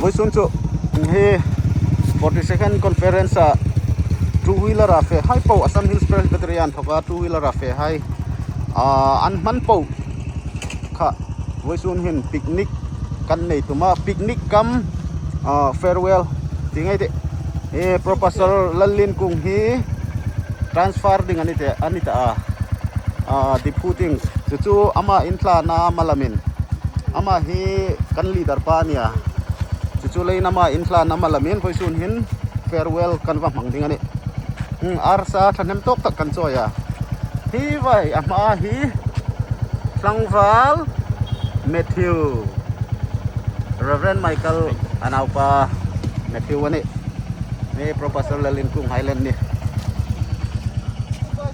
Vawisun chu hi 42nd conference ah two wheeler ah feh hai pawh Assam Hills Presbyterian thawk a two wheeler ah feh hai ahh an hman pawh kha vawisun hian picnic kan nei tum a picnic kam ahh farewell tih ngei teh he professor Lalin kung hi transfer ding a ni teh a ni ta a ahh deputing chu chu ama intlan a malamin. Amah hi kan leader pa a nia, chu chu leiin amah inhlan ama lamin vawisun hin farewell kan va hmang ding a ni. Umm arsa thahnem tawk tak kan chawi a, hi vai a hma hi tlangval Matthew Reverend Michael a naupa Matthew a ni, hei Professor Lallinkung Highland ni.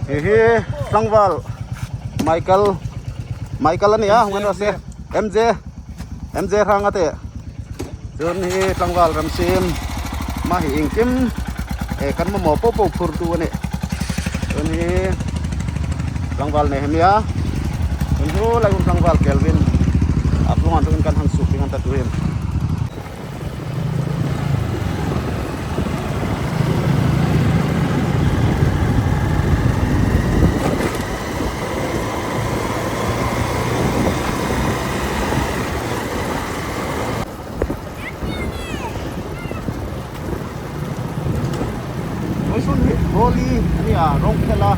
Hei hi tlangval Michael. Michael a ni a hung an se MJ MJ hrang a te chuan hi tlangval ram sim ma hi engkim e kan mamawh pawh pawh phur tu a ni chuan hi tlangval nei hemi a chuan chu lai hun tlangval Kelvin a tlungah chuan kan han suk ding an ta tuin. Holi a ni a rawng khel a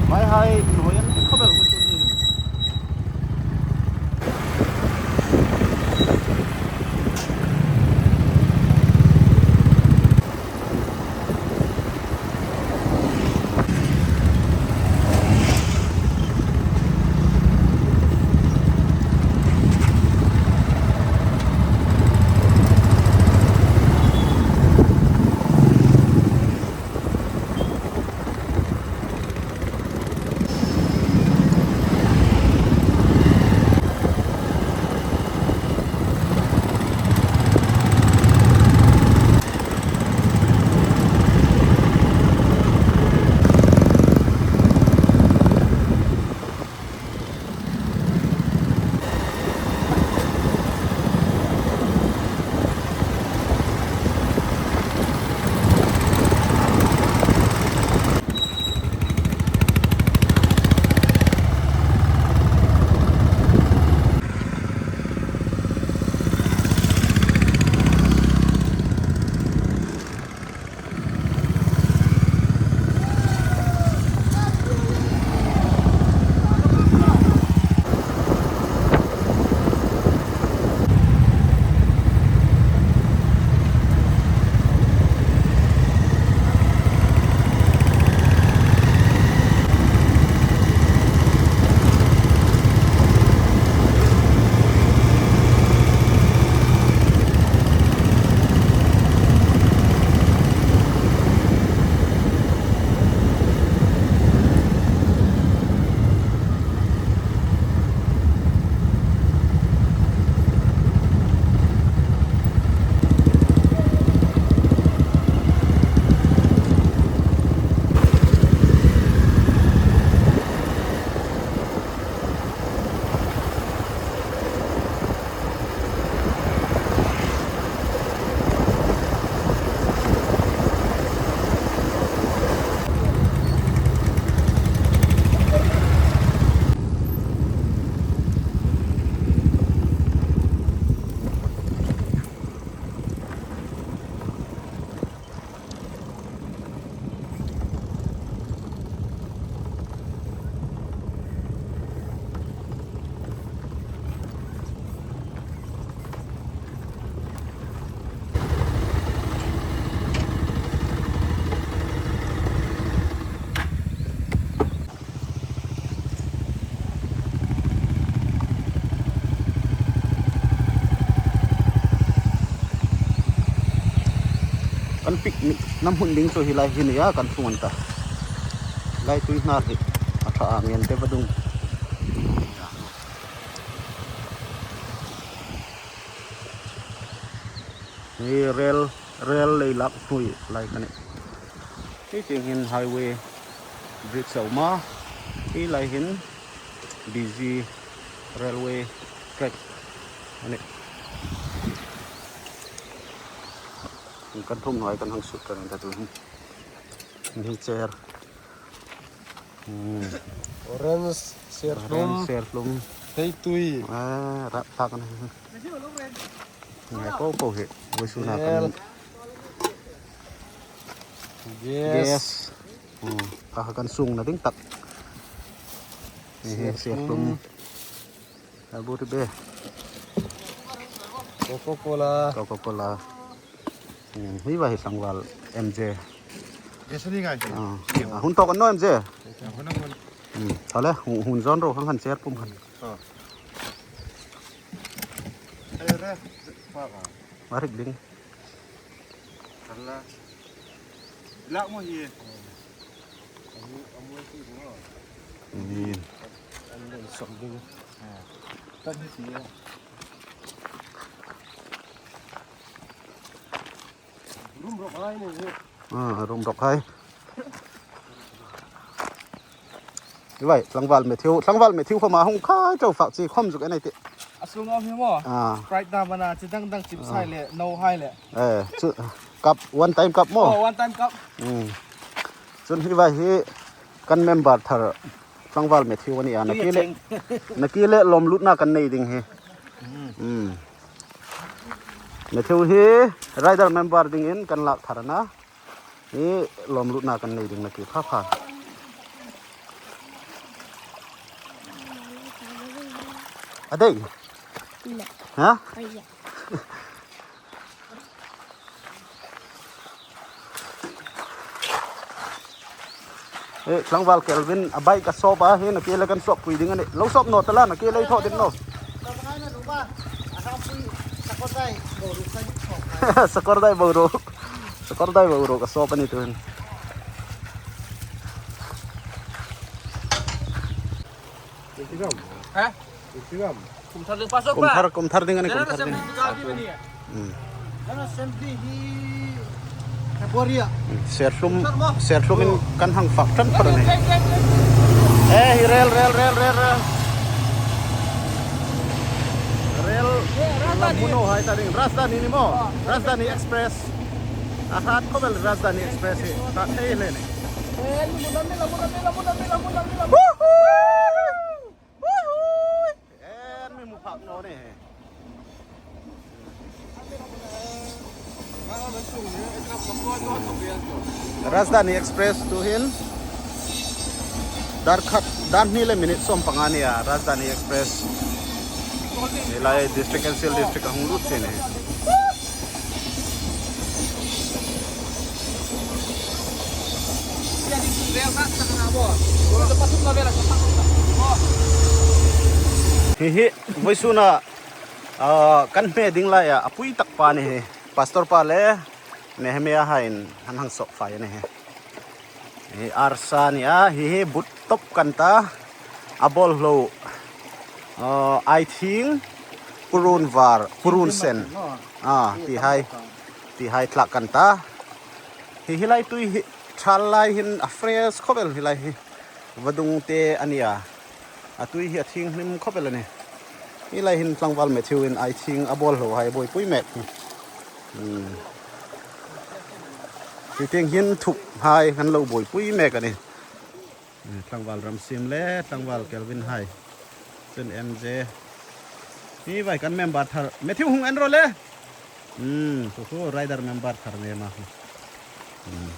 vai hai inhawi an ti khawp ber. Kan picnic na hmun ding chu helai hi a ni a kan thung an ta lai tui hnar hi a tha ang em te va dung. Hi rel rel lei lak hnui lai kha ni hei tiang hian highway bridge a awm a he lai hian busy railway track a ni. Kan thum hnuai kan hang sut reng ta tu hi hi chair orange serthlum serthlum theitui a rap thlak ani ngai ko ko hi vaisuna kan gas kha kan sung na ding tak hi serthlum Coca Cola Coca Cola hi vai tlangval MJ hun tawk an no MJ thale hun zawn ro khan chair pum khan marik ding Rum rawk hai như vậy tlangval Matthew tlangval Matthew kha ma hung khai chau fak chi khom zuk enai te a sung awm hi maw Sprite na mana chi dang dang chips hai leh no hai leh eh chu cup one time cup maw oh one time cup chun hi vai hi kan member thar Tlangval Matthew a ni a, nakile nakile lawm lutna kan nei ding hi. Um. Matthew hi rider member ding in kan lak thar ana hi lawm lutna kan nei ding naki pha pha. Adei. Ha? Hei tlangval Kelvin a bike a sawp a hei na kela kan sawp pui ding a ni lo sawp nawt la na kela i thawh ding no sakawr dai boruak sakawr dai boruak a sawp a ni tun kum thar kum thar ding a ni kum thar ding serthlum serthlum in kan hang fak tan phawt a ni e hi rel rel rel rel rel rel muno hai ta ding rajdhani ni maw rajdhani express a hrat khawvel rajdhani express hi ta thei hle ni Rajdhani Express tu hin darkhat darhnih leh minute 15 nia Rajdhani Express helai District Council District a hung lut chin a ni. Hi hi vawisuna kan hme ding laiah a pui tak pa a ni hi pastor pa le Nehemiah hain an hang sawh fai a ni hi hi arsa a ni a hi hi but tawp kan ta a bawlhlo ai thing purun var purun sen a tih hai. Ti hai tlak kan ta. Hi helai tui hi thal lai hin a fresh khawp el helai hi vadung te a nia a tui hi a thinghlim khawp el a ni. Helai hin tlangval Matthew in ai thing a bawl hlo hai buaipui mek hi. Umm hetiang hian thup hai kan lo buaipui mek a ni. Tlangval Ramsim le Tlangval Kelvin hai chuan MJ hi vai kan member thar Matthew hung en rawh le umm chu chu rider member thar ne ma umm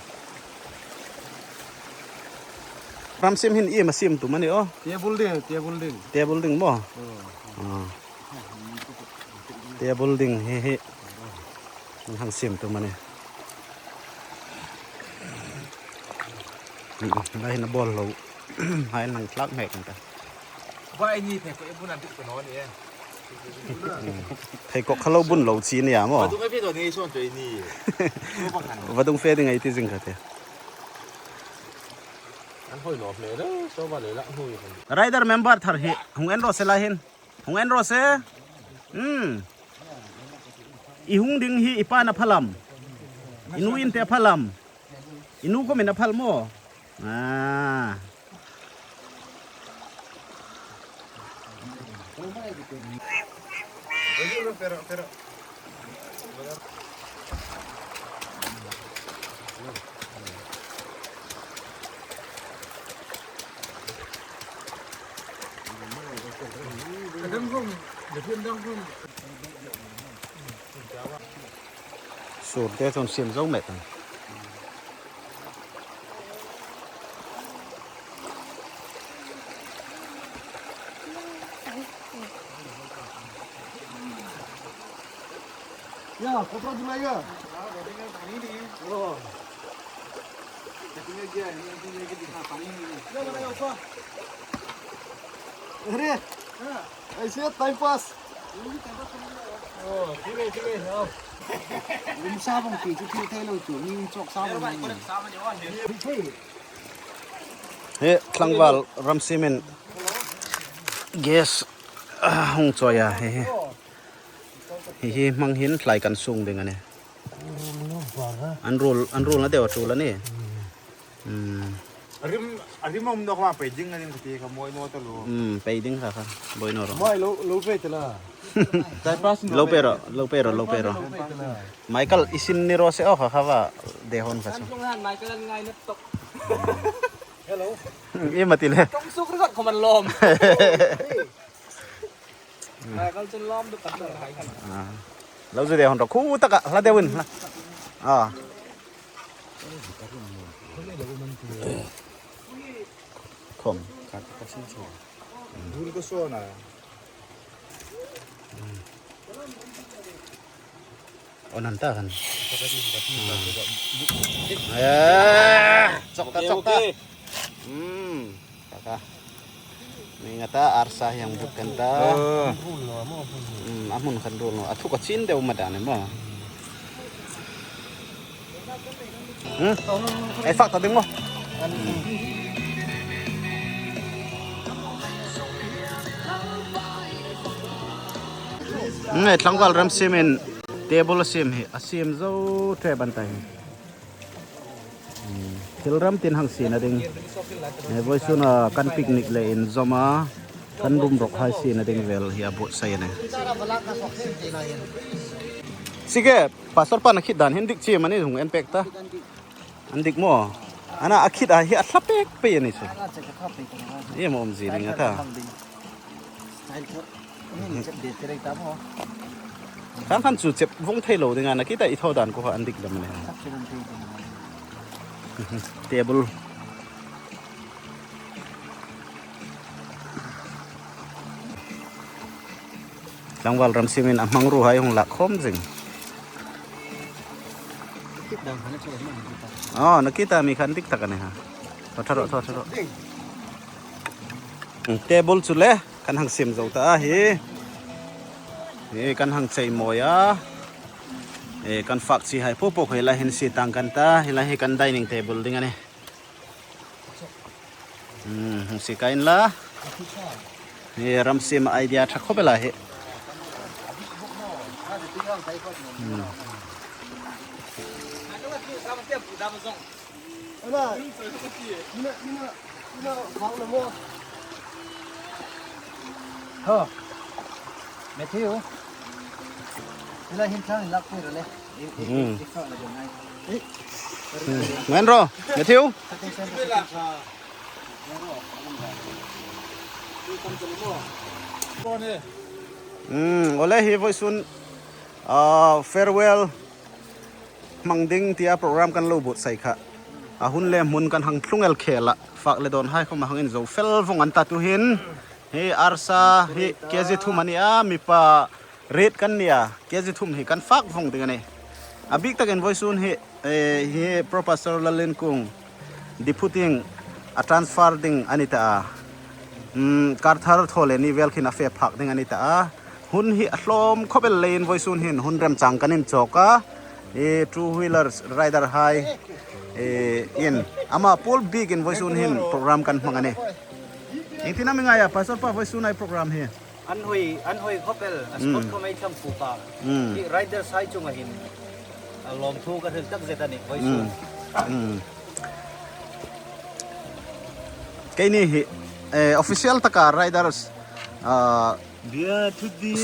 Ramsim hin im a sim tum ani aw table ding table ding table ding maw table ding hi hi hang sim tum ani. Lai hin a ball lo hai nang tlak mek ta. Vai ni thei ko bun an tuk no ni e. Thei ko khalo bun lo chi ni a mo. Vadung fe to ni son toi ni. Vadung fe ding ai ti jing kha te. An hoi no hle le so ba le la hui. Rider member thar hi hung en ro se lai hin. Hung en ro se. I hung ding hi i pa na phalam. Inu in te phalam. Inu ko min a phal maw? Ah. Sur te chuan siam zo meh ang. He tlangval ram cement gas hung chawi a hei hi hei hi hmang hian tlai kan sung ding a ni an rul an rul na deuh a tul a ni umm. Umm pei ding kha kha bawi no rawh. Lo pe rawh lo pe rawh lo pe rawh Michael i sin ni rawh se aw kha kha va de hawn kha chu. I ma ti le. Lo zu de hawn rawh khu taka hla deuh in hla a. Khom. On han ta kan. Chok ta chok ta. Um. Kaka. May nga ta arsa yang but kan ta. Um a hmun khan rul no a thuk a chin deuh ma dan emaw. Um. Ai fak ta ding maw. Nge tlangval ram sim in table a sim hi a sim zo tep an ta hi. Thil ram tin hang sin a ding. He vawi chhuna kan picnic leh in zawm a kan room rawk hai sin a ding vel hi a buatsaih a ni. Sige pastor pan a khit dan hian dik chi em ani hung en pek ta. An dik maw? Ana a khit ah hi a thla pek pei a ni chu. Em awm zi ring a ta. Khang khan chu chep vawng thei lo ding a nakita i tho dan ko kha an dik lam a ni. Table. Tlangval ram simin a hmang ru hai hung lah khawm zing. Oh, nakita mi khan dik tak a ni ha. Tho tha rawh tho tha rawh. Table chu le kan hang siam zo ta a hi hi kan hang chei mawi a e kan fak chi hai pawh pawh helai hian si tang kan ta helai hi kan dining table ding a ni umm hung si kain la hi ram siam idea tha khawp helai hi umm. Ngen ro, Matthew. Ole hi voi sun farewell Hmang ding tia program kan lo buatsaih kha a hun leh hmun kan hang thlungel khel a fak leh dawn hai khawm a hangin zo fel vawng an ta tuhin hei arsa hi kg thum a ni a mipa rate kan nia kg thum hi kan fak vawng ding a ni a bik takin vawisun hi hi Professor Lalinkung Deputing a transfer ding a ni ta a. Umm kar thar thaw leh ni vel khin a fe phak ding a ni ta a, hun hi a hlawm khawp el leiin vawi sun hian hun remchang kan in chawk a, ih two wheelers rider hai ih in ama pawl bik in vawi sun hian program kan hmang a ni. Engtin a mi ngai a pastor pa vawi sun ai program hi? An hawi an hawi khawp el a spot khawm ei thlang fuh pa hi riders hai chunga hin a lawmthu ka hril tak zet a ni vawi sun. Keini hi official taka riders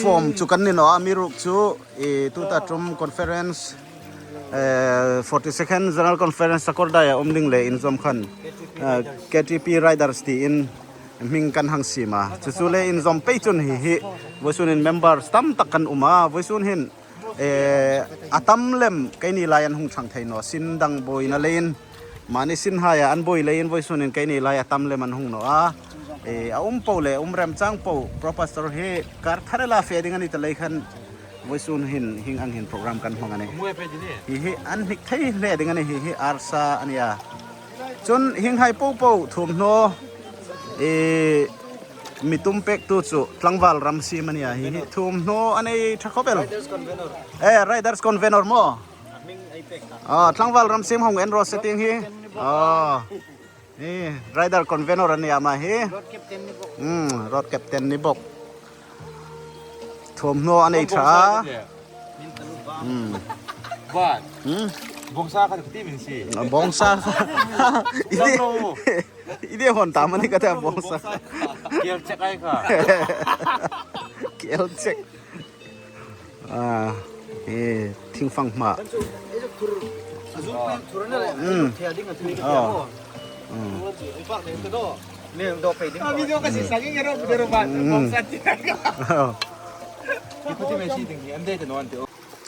form chu kan ni lo a mi ruk chu ih tuta tum conference 42nd general conference sakawrdai a awm ding leh inzawm khan ktp riders tiin. Hming kan hang sim a, chu chu le in zawm pei chun hi hi vawisun in members tam tak kan um a, vawisun hin eh a tam lem keini lai an hung chhang thei no sin dang bawi na leiin mahni sin hai ah an bawi leiin vawisun in keini lai a tam lem an hung no a, eh a um po leh um rem chang po pro pastor hi kar thar ela fe ding ani ta lei khan vawisun hin hing ang hin program kan hmang ani hi hi an hnik thei hle ding ani hi hi arsa ania. Chun hinghai po po thawmhnaw ih mi tum pek tu chu tlangval ram sim a nia hi hi thawmhnaw a nei tha khawp em e riders convenor maw aw tlangval ram sim hawng en rawh se ting hi aw hi rider convenor a nia mah hi umm road captain ni bawk Thawmhnaw a nei tha a. Bawngsa I de hawn tam ani ka tia bawngsa. Kel check ai kha. Kel check. Ah e thingfang hma. Oh.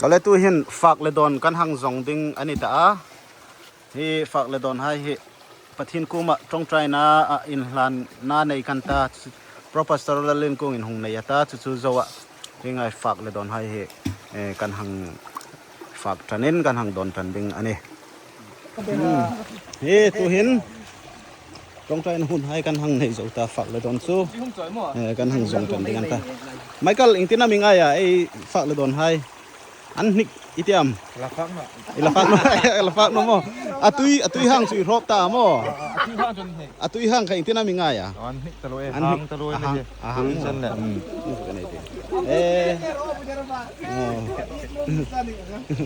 Awle tu hian fak le dawn kan hang zawng ding a ni ta a, hi fak le dawn hai hi Pathian kumah tawngtaina ah inhlan na nei kan ta Pro Pastor Lalin kung in hung nei ata chu chu zo ah hi ngai fak le dawn hai hi kan hang fak tanin kan hang dawn tan ding a ni. Hi tu hin tawngtaina hun hai kan hang nei zo ta fak le dawn chu kan hang zawng tan ding an ta. Michael engtin a mi ngai a ei fak le dawn hai an hnik i tiam La fak na. I la fak no la fak no maw a tui a tui hang chu i hrawp ta maw A tui hang chu an hnik. A tui hang kha engtin a mi ngai a An hnik ta lo e hang ta lo e a hang a hang le e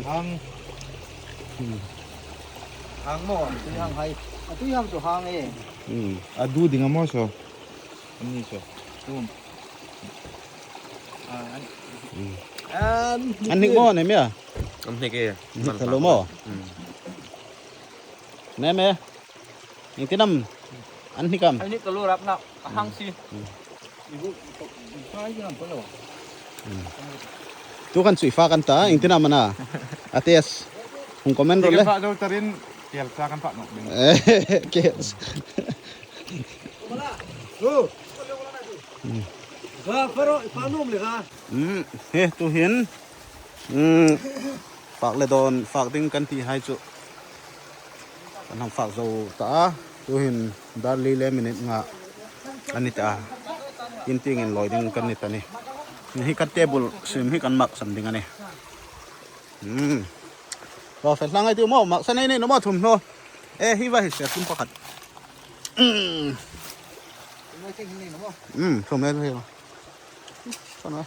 hang Hang maw? Tui hang hai. A tui hang chu hang e. A du ding a maw saw? An ni saw. Tum. An hnik maw nei mia? An hnik e. Hnik thalo maw? Ne me. Eng tinam an hnik am. An hnik talo rap nak. A hang si. Tu kan chui fa kan ta eng tinam ana. A test. Hung comment ro le. Fa zo tarin kel cha kan fa nok ding. Kel. Ga faro fa nom le ga. He tu hin fak le don fak ding kan ti hai chu kan hang fak zo ta tu hin dar li le minute nga ani ta in ting in loi ding kan ni ta ni hi kan table sim hi kan mak sam ding ani Lo fel hlang ai tu maw mak sa nei nei no maw thum hnaw e hi va hi ser tum pakhat um thum e hi con ơi.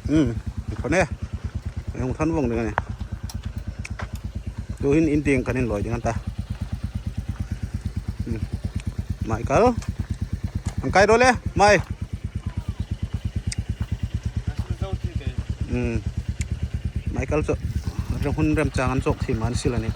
Um thon e hung thon vawng ding ani tu hin in ding kan in lawi ding an ta mai kal ang kai dawn le mai um mai kal chu hun rem chang an chawk thim an sil ani.